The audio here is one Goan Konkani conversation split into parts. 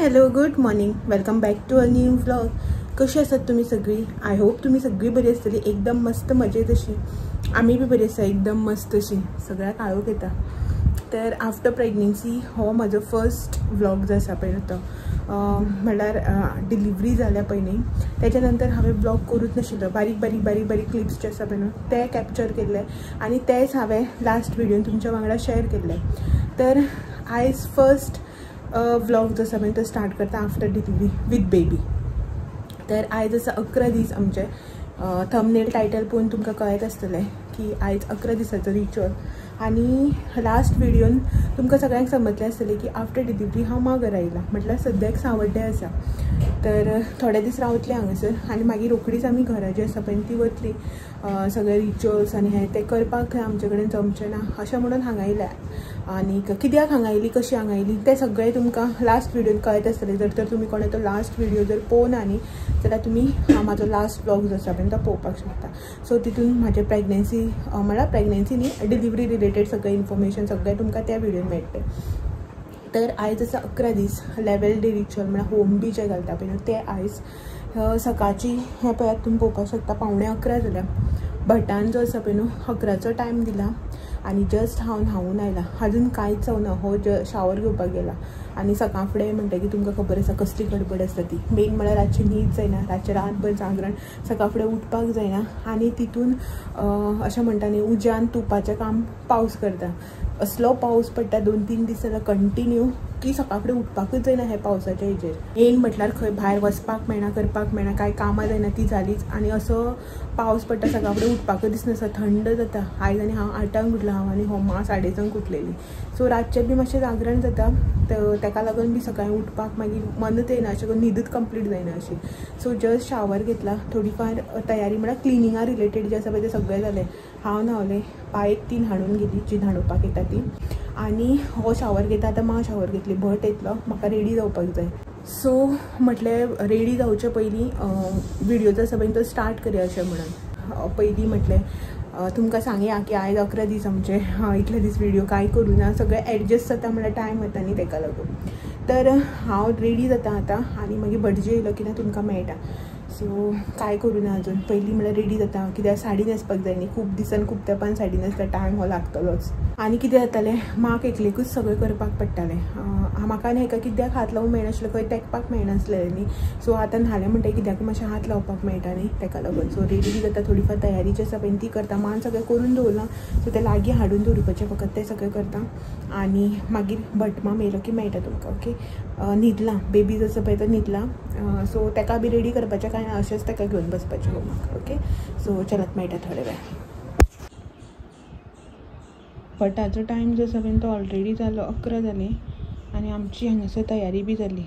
Hello good morning, welcome back to a new vlog. कशी आसात तुमी सगळी? I hope तुमी सगळी बरी आसतली, एकदम मस्त मजेत अशी. आमी बी बरी आसा, एकदम मस्त अशी. सगळ्या काळोख येता. तर आफ्टर प्रेग्नन्सी हो म्हजो फर्स्ट व्लॉग जो आसा पळय तो, म्हणल्यार डिलिव्हरी जाल्या पयलीं. त्याच्या नंतर हांवें व्लॉग करूच नाशिल्लो. बारीक बारीक बारीक बारीक क्लिप्स जे आसा पळय न्हू ते कॅप्चर केल्ले आनी तेच हांवें लास्ट व्हिडियोन तुमच्या वांगडा शेअर केल्ले. तर आयज फर्स्ट व्लॉग जो आसा पळय तो स्टार्ट करता आफ्टर डिलिव्हरी विथ बेबी. तर आयज आसा 11 दीस आमचे. थंबनेल टायटल पळोवन तुमकां कळत आसतलें की आयज 11 दिसाचो रिच्युअल. आनी लास्ट व्हिडियोन तुमकां सगळ्यांक समजलें आसतलें की आफ्टर डिलिव्हरी हांव मागर आयलां, म्हटल्यार सद्याक सांवड्डे आसा. तर थोडे दीस रावतले हांगासर आनी मागीर रोखडीच आमी घरा जी आसा पळय ती वतली. सगळे रिच्युअल्स आनी हें तें करपाक थंय आमचे कडेन जमचें ना अशें म्हणून हांगा आयल्या. आनी कित्याक हांगा आयली, कशी हांगा आयली तें सगळें तुमकां लास्ट व्हिडियोन कळत आसतलें. जर तर तुमी कोणें तो लास्ट व्हिडियो जर पळोवना न्ही जाल्यार तुमी म्हाजो लास्ट व्लॉग जो आसा पळय तो पळोवपाक शकता. सो तितून म्हाजे प्रेग्नन्सी, म्हळ्यार प्रेग्नन्सी न्ही, डिलिव्हरी रिलेटेड सगळें इन्फॉर्मेशन सगळें तुमकां त्या व्हिडियोन मेळटलें. तर आयज आसा 11 दीस लेवल डे रिच्युअल, म्हळ्यार होम बी जे घालता पळय न्हू ते आयज सकाळची. हें पळयात तुमी पळोवपाक शकता 10:45 जाल्या. भटान जो आसा पळय न्हू 11चो टायम दिला आनी जस्ट हांव न्हांवून आयला, अजून कांयच जावना. हो शावर घेवपाक गेला आनी सकाळ फुडें म्हणटकीर तुमकां खबर आसा कसली गडबड आसता ती. मेन म्हळ्यार रातची न्हीद जायना, रातचें रातभर जागरण, सकाळ फुडें उठपाक जायना. आनी तितून अशें म्हणटा न्ही उज्यान तुपाचें काम पावस करता. असलो पावस पडटा 2-3 दीस जाल्यार कंटिन्यू की सकाळ फुडें उठपाकूच जायना हे पावसाच्या हेजेर. मेन म्हटल्यार खंय भायर वचपाक मेळना, करपाक मेळना, कांय कामां जायना ती जालीच. आनी असो पावस पडटा सकाळ फुडें उठपाकूच दिसना, थंड जाता. आयज आनी हांव 8 उठलां हांव आनी हो मां 6:30 उठलेली. सो रातचें बी मातशें जागरण जाता, तर ताका लागून बी सकाळीं उठपाक मागीर मनच येना, अशें करून न्हिदूच कंप्लीट जायना अशी. सो जस्ट शावर घेतला, थोडीफार तयारी म्हळ्यार क्लिनिंगा रिलेटेड जें आसा पळय तें सगळें जालें. हांव न्हांवलें, पायक ती न्हाणून गेली जी न्हाणोवपाक येता ती. आनी हो शावर घेता, आतां मां शावर घेतली, भट येतलो, म्हाका रेडी जावपाक जाय. सो म्हटलें रेडी जावचे पयलीं व्हिडियो जो आसा पळय तो स्टार्ट करया अशें म्हणून. पयलीं म्हटलें तुमकां सांगया की आयज 11 दीस आमचे, इतले दीस व्हिडियो कांय करूं ना, सगळें एडजस्ट जाता म्हळ्यार टायम वता न्ही ताका लागून. तर हांव रेडी जाता आतां आनी मागीर भटजी येयलो की ना तुमकां मेळटा. सो कांय करूं ना अजून, पयलीं म्हळ्यार रेडी जाता, कित्याक साडी न्हेसपाक जाय न्ही, खूब दिसान खूब तेंपान साडी न्हेसता, टायम हो लागतलोच. आनी कितें जातालें, माक एकलेकूच सगळें करपाक पडटालें. म्हाका आनी हेका कित्याक हात लावंक मेळनासलें, खंय तेंकपाक मेळनासलें न्ही. सो आतां न्हालें म्हणटकीर कित्याक मातशें हात लावपाक मेळटा न्ही ताका लागून. सो रेडी बी जाता, थोडीफार तयारी जी आसा पळय ती करता. मान सगळें करून दवरलां, सो तें लागीं हाडून दवरपाचें फकत, तें सगळें करता. आनी मागीर भटमाम येयलो की मेळटा तुमकां. ओके, न्हिदला बेबी जो आसा पळय तो न्हिदला, सो ताका बी रेडी करपाचें कांय ना, अशेंच ताका घेवन बसपाचें होमाक. ओके, सो चलत मेळटा थोडे वेळ. भटाचो टायम जो आसा पळय तो ऑलरेडी जालो, 11 जाली आनी आमची हांगासर तयारी बी जाली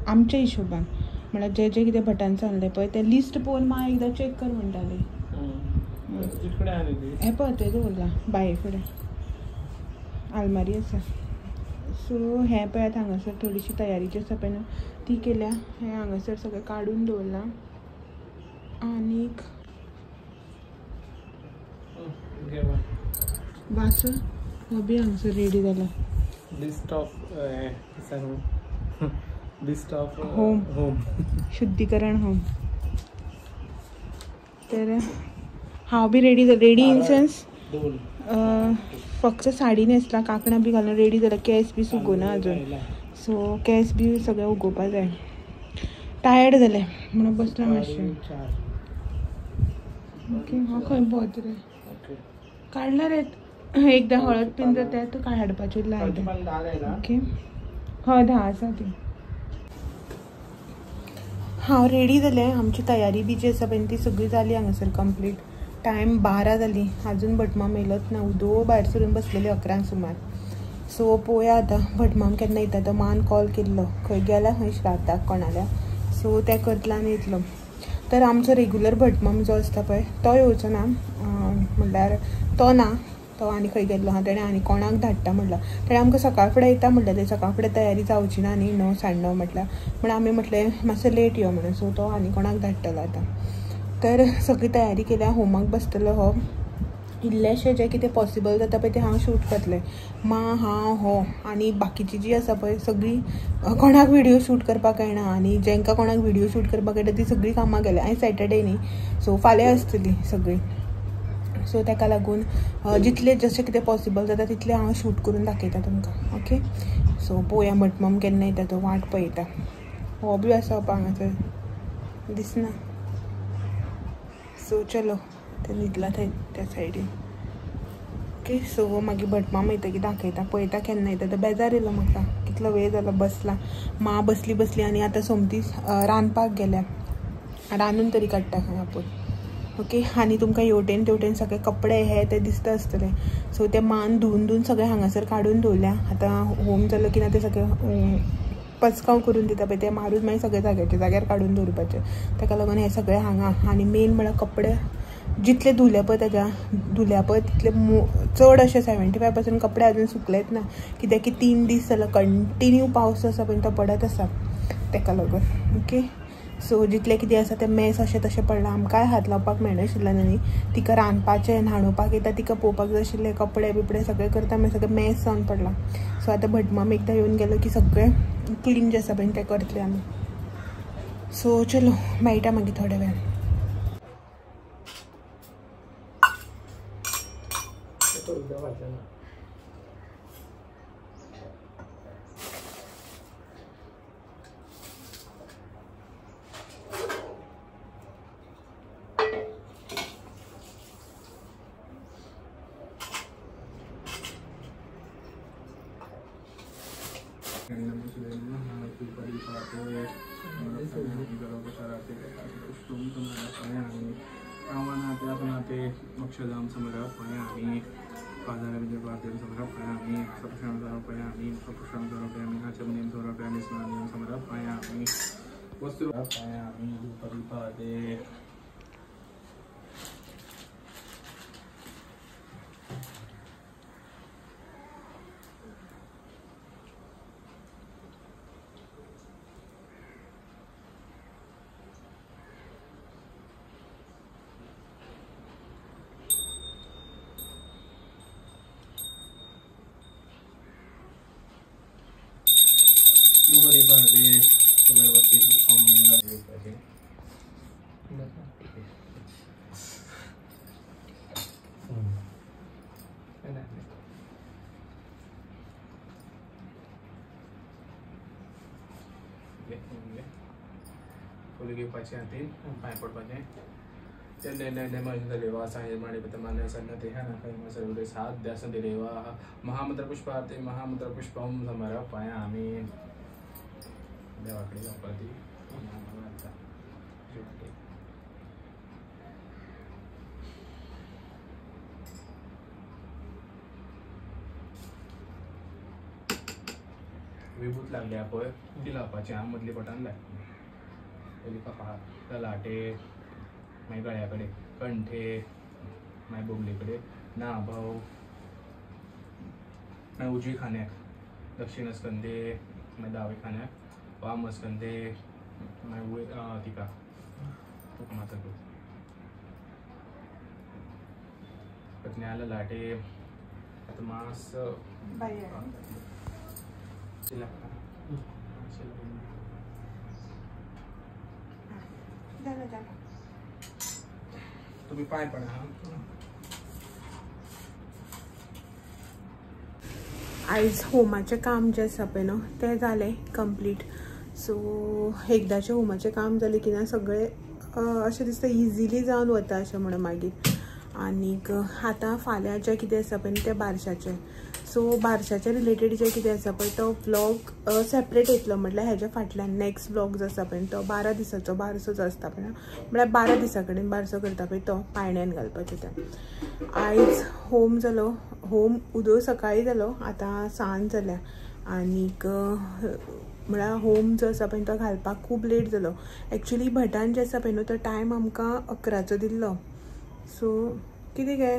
आमच्या हिशोबान. म्हळ्यार जे जे कितें भटान सांगलें पळय तें लिस्ट पळोवन मां एकदां चॅक कर म्हणटाली. हें पळय थंय दवरलां बाये फुडें आलमारी आसा. सो हें पळयात हांगासर थोडीशी तयारी जी आसा पळय न्हू ती केल्या. हें हांगासर सगळें काडून दवरलां. आनीक वास हो बी हांगासर रेडी जाला. List of list of home, home शुद्धीकरण होम. तर हांव बी रेडी जालें, रेडी इन सेन्स फक्त साडी न्हेसला, कांकणां बी घालून रेडी जालां, केंस बी सुकोना अजून. सो केंस बी सगळें उगोवपा जाय, टायर्ड जालें म्हणून बसलां मातशें. ओके, हांव खंय भोंवत रे काडला रे, एकदां हळद बीन जाता तुका हाडपाचें लायता. ओके, हय 10 आसा ती. हांव रेडी जालें, आमची तयारी बी जी आसा पळय ती सगळी जाली हांगासर कंप्लीट. टायम 12 जाली, अजून भटमाम येयलोच ना. उदो भायर सरून बसलेली 11 सुमार. सो पळोवया आतां भटमाम केन्ना येता. तो मान कॉल केल्लो, खंय गेला खंय श्राद्धाक कोणाल्या, सो तें करतलो आनी येतलो. तर आमचो रेगुलर भटमाम जो आसता पळय तो येवचो ना, म्हणल्यार तो ना, तो आनी खंय गेल्लो आहा, तेणें आनी कोणाक धाडटा म्हणलां. तेणें आमकां सकाळ फुडें येता म्हणलें, तें सकाळ फुडें तयारी जावची ना न्ही 9 साडे 9 म्हटल्यार, म्हण आमी म्हटलें मातशें लेट यो म्हणून. सो तो आनी कोणाक धाडटलो आतां. तर सगळी तयारी केल्या, होमाक बसतलो हो. इल्लेशें जें कितें पॉसिबल जाता पळय तें हांव शूट करतलें. मा हांव हो आनी बाकीची जी आसा पळय सगळीं कोणाक व्हिडियो शूट करपाक कळना आनी जेंकां कोणाक व्हिडियो शूट करपाक कळटा ती सगळीं कामां गेल्या. आनी सॅटर्डे न्ही, सो फाल्यां आसतली सगळीं. सो ताका लागून जितलें जशें कितें पॉसिबल जाता तितलें हांव शूट करून दाखयता तुमकां. ओके, सो पळोवया भटमाम केन्ना येता तो, वाट पळयता. हो बी आसा हांगासर दिसना. सो चलो ते न्हिदला थंय त्या सायडीन. ओके, सो मागीर भटमाम येतकीर दाखयता, पळयता केन्ना येता तो. बेजार येयलो म्हाका, कितलो वेळ जालो बसला. माँ बसली बसली आनी आतां सोमतीच रांदपाक गेल्या, रांदून तरी काडटा खंय आपूण. ओके, आनी तुमकां हेवटेन तेवटेन सगळे कपडे हे ते दिसता आसतले. सो ते मान धुवन धुवन सगळे हांगासर काडून दवरल्या. आतां होम जालो की ना ते सगळे पचकाव करून दिता पळय ते मारून मागीर सगळे जाग्याचे जाग्यार काडून दवरपाचे. ताका लागून हे सगळे हांगा. आनी मेन म्हळ्यार कपडे जितले धुले पळय ताज्या धुल्या पळय तितले चड अशे 75% कपडे अजून सुकलेच ना, कित्याक की 3 दीस जालो कंटिन्यू पावस आसा पळय तो पडत आसा, ताका लागून. ओके, सो जितलें कितें आसा तें मेस अशें तशें पडलां, आमकांय हात लावपाक मेळनाशिल्लें न्ही. तिका रांदपाचें न्हाणोवपाक येता तिका पळोवपाक जाय आशिल्लें, कपडे बिपडे सगळें करता मागीर सगळें मेस जावन पडलां. सो आतां भटमाम एकदां येवन गेलो की सगळें क्लीन जें आसा पळय तें करतलें आमी. सो चलो मेळटा मागीर थोड्या वेळान. फुलां घेवपाचें हातीन पांय पडपाचें. महामंत्र पुष्पार्थे महामंत्र पुष्पं समर्पयामि. देवा कडेन लावपा ती विभूत लागल्या पळय ती लावपाची आं, मदली बोटान लाय. पयली कपाळ ललाटे, मागीर गळ्या कडेन कंठे, मागीर बोगले कडेन नाभव, मागीर उजवी खांद्याक दक्षिण स्कंदे, मागीर दावे खांद्याक वाम स्कंदे, मागीर वयर तिका तुका पत्न्या ललाटे. आतां मास तुम्ही पाय पडा. आयज होमाचें काम जें आसा पळय न्हू तें जालें कंप्लीट. सो एकदाचें होमाचें काम जालें की ना सगळें अशें दिसता इजिली जावन वता अशें म्हणून मागीर. आनीक आतां फाल्यां जें कितें आसा पळय तें बारशाचें. सो बारशाच्या रिलेटेड जें कितें आसा पळय तो व्लॉग सेपरेट येतलो, म्हटल्यार हेज्या फाटल्यान नेक्स्ट व्लॉग जो आसा पळय तो 12 दिसाचो बारसो जो आसता पळय, म्हळ्यार 12 दिसा कडेन बारसो करता पळय तो पायण्यान घालपाचें. तें आयज होम जालो, होम उदो सकाळी जालो, आतां सांज जाल्या. आनीक म्हळ्यार होम जो आसा पळय तो घालपाक खूब लेट जालो. एक्चुली भटान जें आसा पळय न्हू तो टायम आमकां 11चो दिल्लो. सो कितें गे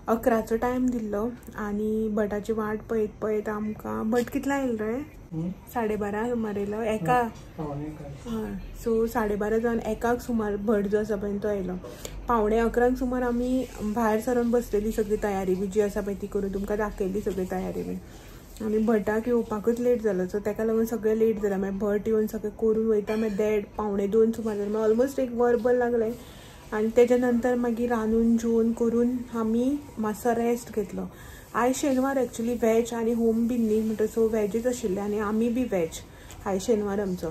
11चो टायम दिल्लो आनी भटाची वाट पळयत पळयत आमकां भट कितल्या येयलो रे? 12:30 सुमार येयलो एका. सो 12:30 जावन 1 सुमार भट जो आसा पळय तो येयलो. 10:45 सुमार आमी भायर सरून बसलेली सगळी तयारी बी जी आसा पळय ती करून तुमकां दाखयली सगळी तयारी बी. आनी भटाक येवपाकूच लेट जालो सो ताका लागून सगळें लेट जालें. मागीर भट येवन सगळें करून वयता मागीर 1:30 1:45 सुमार जालें. मागीर ऑलमोस्ट 1 वरभर लागलें. आनी तेज्या नंतर मागीर रांदून जेवन करून आमी मातसो रेस्ट घेतलो. आयज शेनवार एक्चुली वेज आनी होम बी न्ही म्हणटा सो वेजच आशिल्लें आनी आमी बी वेज आयज शेनवार आमचो.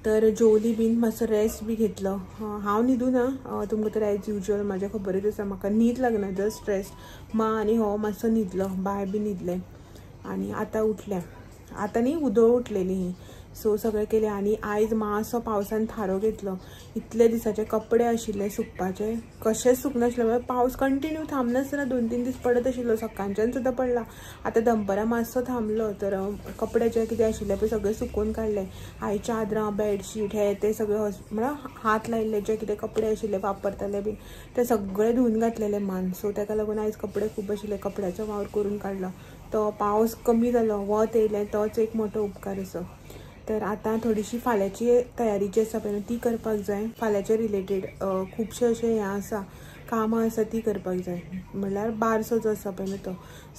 तर जेवली बीन मातसो रेस्ट बी घेतलो. हांव न्हिदूं ना तुमकां तर एज युजल म्हाज्या खबरच आसा म्हाका न्हीद लागना जस्ट रेस्ट. माँ आनी हो मातसो न्हिदलो बाय बी न्हिदलें आनी आतां उठलें. आतां न्ही उदळ उठलेली ही. सो सगळें केलें. आनी आयज मातसो पावसान थारो घेतलो. इतले दिसाचे कपडे आशिल्ले सुकपाचे कशेंच सुकनाशिल्ले. म्हळ्यार पावस कंटिन्यू थांबनासतना 2-3 दीस पडत आशिल्लो. सकाळच्यान सुद्दां पडला. आतां दनपरां मातसो थांबलो तर कपडे जे कितें आशिल्ले पळय सगळे सुकोवन काडले. आयज चादरां बेडशीट हे ते सगळे म्हळ्यार हात लायिल्ले जे कितें कपडे आशिल्ले वापरताले बी ते सगळे धुवन घातलेले मान. सो ताका लागून आयज कपडे खूब आशिल्ले. कपड्याचो वावर करून काडलो. तो पावस कमी जालो वत येयलें तोच एक मोठो उपकार असो. तर आतां थोडीशी फाल्यांची तयारी जी आसा पळय ती करपाक जाय. फाल्यांचे रिलेटेड खुबशे अशें हें आसा कामां आसा ती करपाक जाय. म्हणल्यार बारसो जो आसा पळय तो.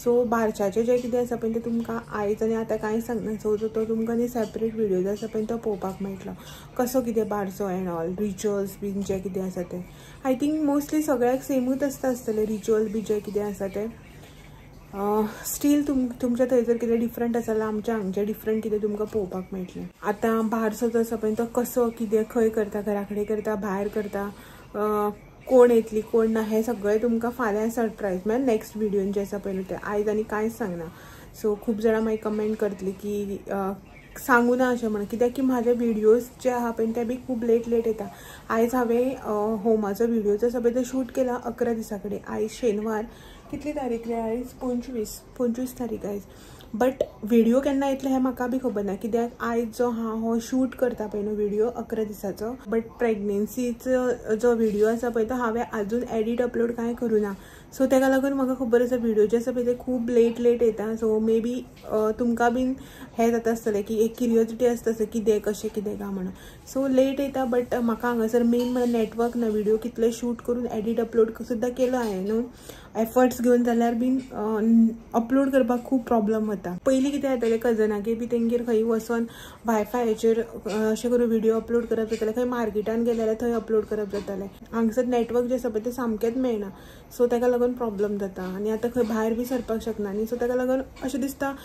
सो बारशाचें जें कितें आसा पळय तें तुमकां आयज आनी आतां कांय सांगना. सो तो तुमकां न्ही सेपरेट व्हिडियो जो आसा पळय तो पळोवपाक मेळटलो कसो कितें बारसो एंड ऑल रिच्युअल्स बीन जे कितें आसा ते. I think mostly सगळ्याक सेमूच आसता आसतलें रिच्युअल बी जे कितें आसा ते. स्टील तुमच्या थंय जर कितें डिफरंट आसा जाल्यार आमच्या हांगचें डिफरंट कितें तुमकां पळोवपाक मेळटलें. आतां बारसो जो आसा पळय तो कसो कितें खंय करता घरा कडेन करता भायर करता कोण येतली कोण ना हें सगळें तुमकां फाल्यां सरप्रायज म्हळ्यार नेक्स्ट व्हिडियोन जें आसा पळय तें. आयज आनी कांयच सांगना. सो खूब जाणां मागीर कमेंट करतलीं की सांगू ना अशें म्हणून कित्याक की म्हाजे व्हिडियोज जे आहा पळय ते बी खूब लेट लेट येता. आयज हांवें होमाचो व्हिडियो जो आसा पळय तो शूट केला 11 दिसां कडेन. आयज शेनवार कितली तारीख रे आयज 25 तारीख आयज. बट व्हिडियो केन्ना येतले हें म्हाका बी खबर ना कित्याक आयज जो हांव हो शूट करता पळय न्हू व्हिडियो 11 दिसाचो. बट प्रेग्नेन्सीचो जो व्हिडियो आसा पळय तो हांवें आजून एडिट अपलोड कांय करूं ना. सो ताका लागून म्हाका खबर आसा व्हिडियो जे आसा पळय ते खूब लेट लेट येता. सो मे बी तुमकां बीन हें जाता आसतलें की एक क्युरियोसिटी आसता आसतलें कितें कशें कितें काय म्हणून. सो लेट येता. बट म्हाका हांगासर मेन म्हळ्यार नेटवर्क ना. व्हिडियो कितले शूट करून एडिट अपलोड सुद्दां केलो हांवें न्हू एफर्ट्स घेवन जाल्यार बीन अपलोड करपाक खूब प्रॉब्लम वता. पयलीं कितें जातालें कजनागेर बी तेंगेर खंय वचोन वायफायाचेर अशें करून व्हिडियो अपलोड करप जातालें. खंय मार्केटान गेले जाल्यार थंय अपलोड करप जातालें. हांगसर नेटवर्क जें आसा पळय तें सामकेंच मेळना. सो ताका लागून प्रॉब्लम जाता आनी आतां खंय भायर बी सरपाक शकना न्ही. सो ताका लागून अशें दिसता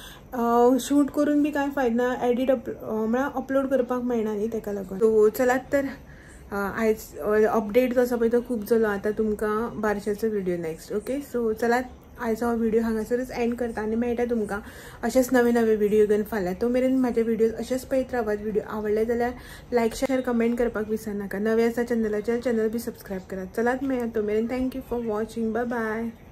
शूट करून बी कांय फायद ना एडिट म्हळ्यार अपलोड करपाक मेळना न्ही ताका लागून. सो चलात तर आयज अपडेट जो आसा पळय तो खूब जालो. आतां तुमकां बारशाचो व्हिडियो नेक्स्ट. ओके सो चलात आयजो हो व्हिडियो हांगासरच एंड करता आनी मेळटा तुमकां अशेंच नवे नवे व्हिडियो घेवन फाल्यां. तो मेरेन म्हाजे व्हिडियोज अशेंच पळयत रावात. व्हिडियो आवडले जाल्यार लायक शेअर कमेंट करपाक विसरनाका. नवे आसा चॅनलाचेर चॅनल बी सबस्क्रायब करात. चलात मेळया तो मेरेन. Thank you for watching. Bye bye.